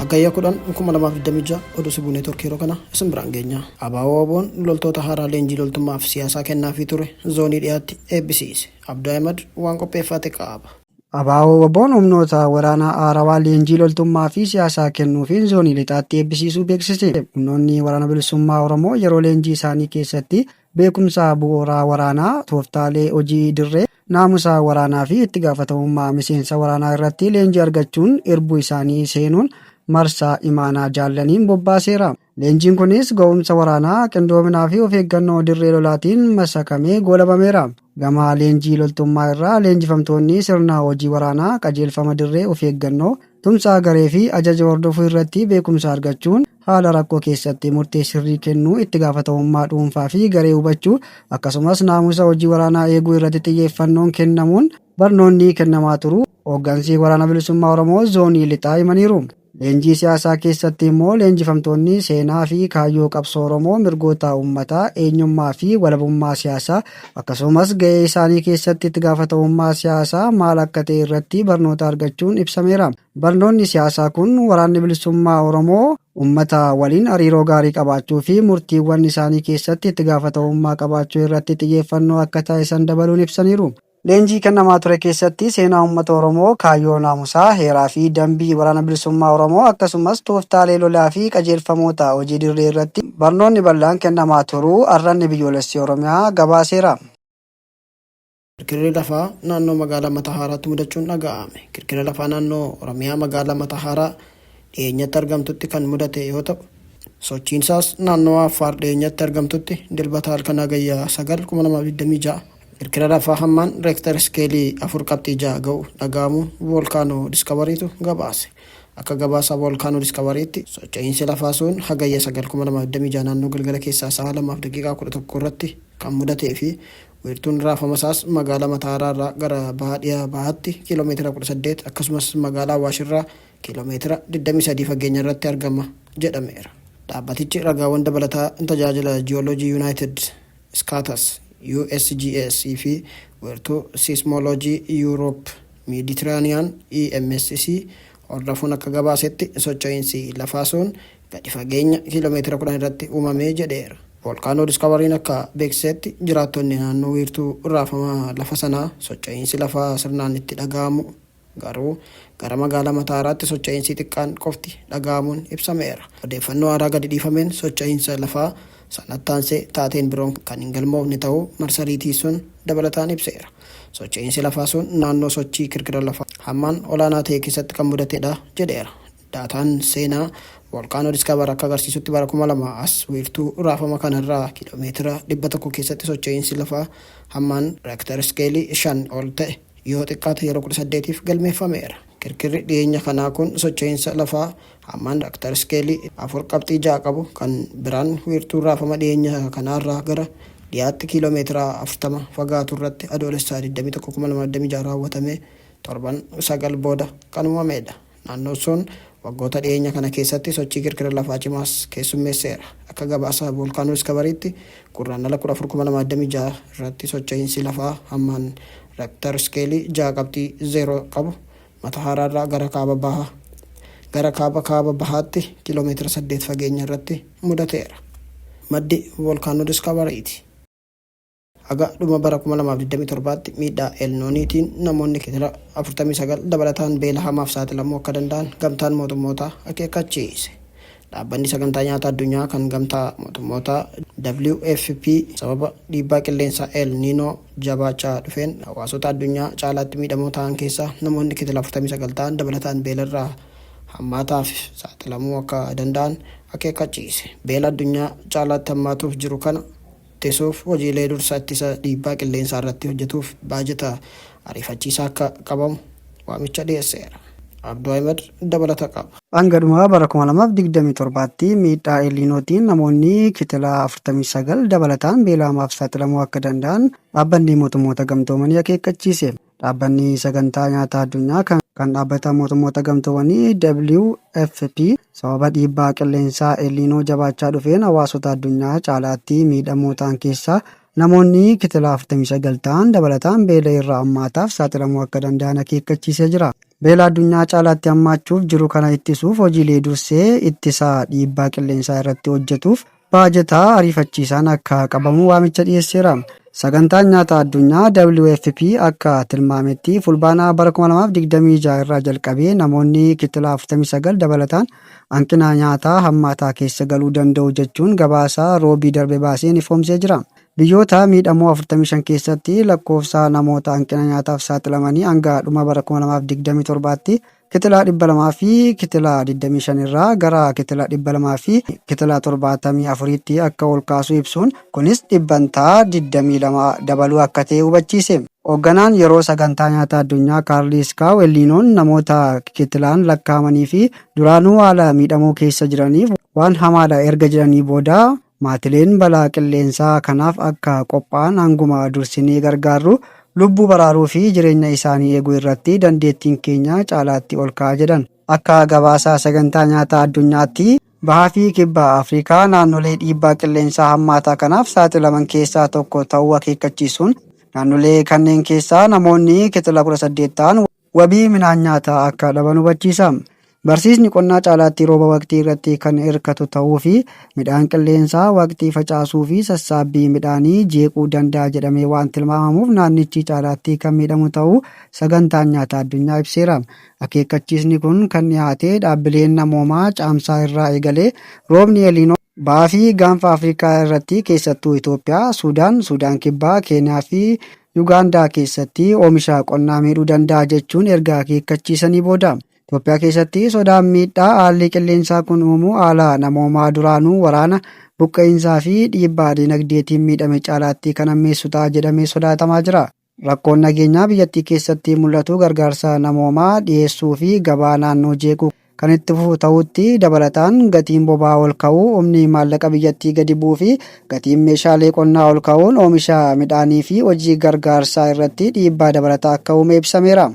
Hagayya 10, 2026 oduu Sibuu Neetwork yeroo kana isin biraan geenya. ABO WBOn loltoota haaraa leenjii loltummaa fi siyaasaa kennaafii ture zoonii dhiyaatti eebbisiise. Abduu Ahimad waan qopheeffate qaba. ABO WBOn humnoota waraanaa haarawaa leenjii loltummaa fi siyaasaa kennuufiin zoonii lixaatti eebbisiisuu beeksise. Humnoonni Waraana Bilisummaa Oromoo yeroo leenjii isaanii keessatti beekumsa bu'uuraa waraanaa, tooftaalee hojii dirree, naamusa waraanaa fi itti gaafatamummaa miseensa waraanaa irratti leenjii argachuun irbuu isaanii seenuun marsaa imaanaa jaallaniin bobbaaseera. Leenjiin kunis ga'umsa waraanaa, qindoominaa fi of eeggannoo dirree lolaatiin masakamee goolabameera. Gama leenjii loltummaa irraa leenjifamtoonni sirna hojii waraanaa, qajeelfama dirree of eeggannoo, tumsa garee fi ajaja hordofuu irratti beekumsa argachuun haala rakkoo keessatti murtee sirrii kennuu, itti gaafatamummaa dhuunfaa fi garee hubachuu akkasumas naamusa hojii waraanaa eeguu irratti xiyyeeffannoon kennamuun barnoonni kennamaa turuu Hooggansi Waraana Bilisummaa Oromoo Zoonii Lixaa himaniiru. Leenjii siyaasaa keessatti immoo leenjifamtoonni seenaa fi kaayyoo qabsoo Oromoo, mirgoota uummataa, eenyummaa fi walabummaa siyaasaa akkasumas ga'ee isaanii keessatti itti gaafatamummaa siyaasaa maal akka ta'e irratti barnoota argachuun ibsameera. Barnoonni siyaasaa kun Waraanni Bilisummaa Oromoo uummata waliin hariiroo gaarii qabaachuu fi murtiiwwan isaanii keessatti itti gaafatamummaa qabaachuu irratti xiyyeeffannoo akka taasisan dabaluun ibsaniiru. Leenjii kennamaa ture keessatti seenaa uummata Oromoo, kaayyoo naamusaa, heeraa fi dambii Waraana Bilisummaa Oromoo akkasumas tooftaalee lolaa fi qajeelfamoota hojii dirree irratti barnoonni bal'aan kennamaa turuu Arranni Biyyoolessi Oromiyaa gabaaseera. Kirkirri lafaa naannoo magaalaa Matahaaraatti mudachuun dhaga'ame. Kirkira lafaa naannoo Oromiyaa magaalaa Matahaaraa dhiyeenyatti argamtutti kan mudate yoo ta'u, sochiin isaas naannoo Affaar dhiyeenyatti argamtutti Dilbata halkan Hagayya 9, 2026 Kirkira lafaa hammaan reektar iskeelii 4.6 ga'u dhaga'amuu Voolkaanoo Diskavariitu gabaase. Akka gabaasa Voolkaanoo Diskavariitti, socho'iinsi lafaa sun Hagayya 9, 2026 naannoo galgala keessaa sa'a 2:11 irratti kan mudatee fi wiirtuun raafama isaas magaalaa Matahaaraa irraa gara baha dhiha bahaatti kiiloo meetira 18 akkasumas magaalaa Awaash irraa kiiloo meetira 23 fageenya irratti argama jedhameera. Dhaabbatichi ragaawwan dabalataa Tajaajila Ji'ooloojii Yuunaayitid Iskaatas, USGS, fi Wiirtuu Siismooloojii Yuuroop Meeditiraaniyaan, EMSC, hordofuun akka gabaasetti socho'iinsi lafaa sun gadi fageenya kiiloo meetira 10 irratti uumame jedheera. Voolkaanoo Diskavariin akka beeksisetti jiraattonni naannoo wiirtuu raafama lafa sanaa socho'iinsi lafaa sirnaan itti dhaga'amu Garuu gara magaalaa Mataaraatti socho'iinsi xiqqaan qofti dhaga'amuun ibsameera. Odeeffannoo haaraa gadi dhiifameen socho'iinsa lafaa sanatti aansee taateen biroon kan hin galmoofne ta'uu marsariitii sun dabalataan ibseera. Socho'iinsi lafaa sun naannoo sochii kirkira lafaa hammaan olaanaa ta'e keessatti kan mudatedha jedheera. Daataan seenaa Volcano Discover akka agarsiisutti bara 2000 as wiirtuu raafama kanarraa kiiloomeetira 100 keessatti socho'iinsi lafaa hammaan reektar iskeelii 5 ol ta'e yoo xiqqaate yeroo 18f galmeeffameera. Kirkirri dhiyeenya kanaa kun socho'iinsa lafaa hammaan reektar iskeelii 4.6 qabu kan biraan wiirtuu raafama dhiyeenya kanaarraa gara dhiyaatti kiiloomeetira 40 fagaatu irratti Adoolessa 21, 2026 raawwatame torban 9 booda kan uumamedha. Naannoon sun waggoota dhiyeenya kana keessatti sochii kirkira lafaa cimaas keessummeesseera. Akka gabaasa Voolkaanoo Diskavariitti, Gurraandhala 14, 2026 irratti socho'iinsi lafaa hammaan reektar iskeelii 6.0 qabu Matahaaraa irraa gara kaaba baha gara kaaba kaaba bahaatti kiiloomeetira 8 fageenya irratti mudateera. Maddi Voolkaanoo Diskavariiti. Haga dhuma bara 2027tti miidhaa El Nooniitiin namoonni kitila 49 dabalataan beela hamaaf saaxilamuu akka danda'an Gamtaan Mootummootaa akeekkachiise. Dhaabbanni Sagantaa Nyaata Addunyaa kan Gamtaa Mootummootaa, WFP, sababa dhiibbaa qilleensaa El Niinoo jabaachaa dhufeen hawaasota addunyaa caalaatti miidhamoo ta'an keessaa namoonni kitila 49 ta'an dabalataan beelarraa hammaataaf saaxilamuu akka danda'an akeekkachiise. Beela addunyaa caalaatti hammaatuuf jiru kana ittisuuf hojiilee dursa ittisa dhiibbaa qilleensaa irratti hojjetuuf baajata ariifachiisaa akka qabamu waamicha dhiyeesseera. Abduu Ahimad dabalata qaba. Hanga dhuma bara 2027tti miidhaa El Niinootiin namoonni kitila 49 dabalataan beela hamaaf saaxilamuu akka danda'an Dhaabbanni Mootummoota Gamtoomanii akeekkachiise. Dhaabbanni Sagantaa Nyaataa Addunyaa kan kan Dhaabbata Mootummoota Gamtoomanii, WFP, sababa dhiibbaa qilleensaa El Niinoo jabaachaa dhufeen hawaasota addunyaa caalaatti miidhamoo ta'an keessaa namoonni kitila 49 ta'an dabalataan beela irra hammaataaf saaxilamuu akka danda'an akeekkachiisee jira. Beela addunyaa caalaatti hammaachuuf jiru kana ittisuuf hojiilee dursee ittisaa dhiibbaa qilleensaa irratti hojjetuuf baajataa ariifachiisaan akka qabamu waamicha dhiyeesseera. Sagantaan nyaata addunyaa WFP akka tilmaametti Fulbaana bara 2026 irraa jalqabee namoonni kitila 49 dabalataan hanqina nyaataa hammaataa keessa galuu danda'u jechuun gabaasa Roobii darbe baaseen ifoomsee jira. Biyyoota miidhamoo 45 keessatti lakkoofsa namoota hanqina nyaataaf saaxilamanii hanga dhuma bara 2027tti kitila 200 fi kitila 25 irraa gara kitila 200 fi kitila 74tti akka ol kaasu ibsuun, kunis dhibbantaa 22 dabaluu akka ta'e hubachiise. Hoogganaan yeroo Sagantaa Nyaata Addunyaa Kaarli Iskaaw, Elniinoon namoota kitilaan lakkaa'amanii fi duraanuu haala miidhamoo keessa jiraniif waan hamaadha erga jedhanii booda, maatileen balaa qilleensaa kanaaf akka qophaa'an hanguma dursinee gargaarru lubbuu baraaruu fi jireenya isaanii eeguu irratti dandeettiin keenya caalaatti ol ka'a jedhan. Akka gabaasa Sagantaa Nyaataa Addunyaatti, Bahaa fi Kibba Afrikaa naannolee dhiibbaa qilleensaa hammaataa kanaaf saaxilaman keessaa tokko ta'uu akeekkachiisuun, naannolee kanneen keessaa namoonni kitila 18 ta'an wabii midhaan nyaataa akka dhaban hubachiisa. Barsiisni qonnaa caalaatti rooba waqtii irratti kan hirkatu ta'uu fi midhaan qilleensaa waqtii facaasuu fi sassaabbii midhaanii jeequu danda'a jedhamee waan tilmaamamuuf naannichi caalaatti kan miidhamu ta'uu Sagantaan Nyaata Addunyaa ibseera. Akeekkachiisni kun kan dhiyaate dhaabbileen namoomaa Caamsaa irraa eegalee roobni Eliinoo Bahaa fi Gaanfa Afrikaa irratti keessattuu Itoophiyaa, Suudaan, Suudaan Kibbaa, Keeniyaa fi Yugaandaa keessatti oomisha qonnaa miidhuu danda'a jechuun erga akeekkachiisanii booda. Itoophiyaa keessatti sodaan miidhaa haalli qilleensaa kun uumu haala namoomaa duraanuu waraana, buqqa'iinsaa fi dhiibbaa dinagdeetiin miidhame caalaatti kan hammeessu ta'a jedhamee sodaatamaa jira. Rakkoon nageenyaa biyyattii keessatti mul'atu gargaarsa namoomaa dhiyeessuu fi gabaa naannoo jeequu kan itti fufu ta'uutti dabalataan gatiin boba'aa ol ka'uu, humni maallaqa biyyattii gadi bu'uu fi gatiin meeshaalee qonnaa ol ka'uun oomisha midhaanii fi hojii gargaarsaa irratti dhiibbaa dabalataa akka uume ibsameera.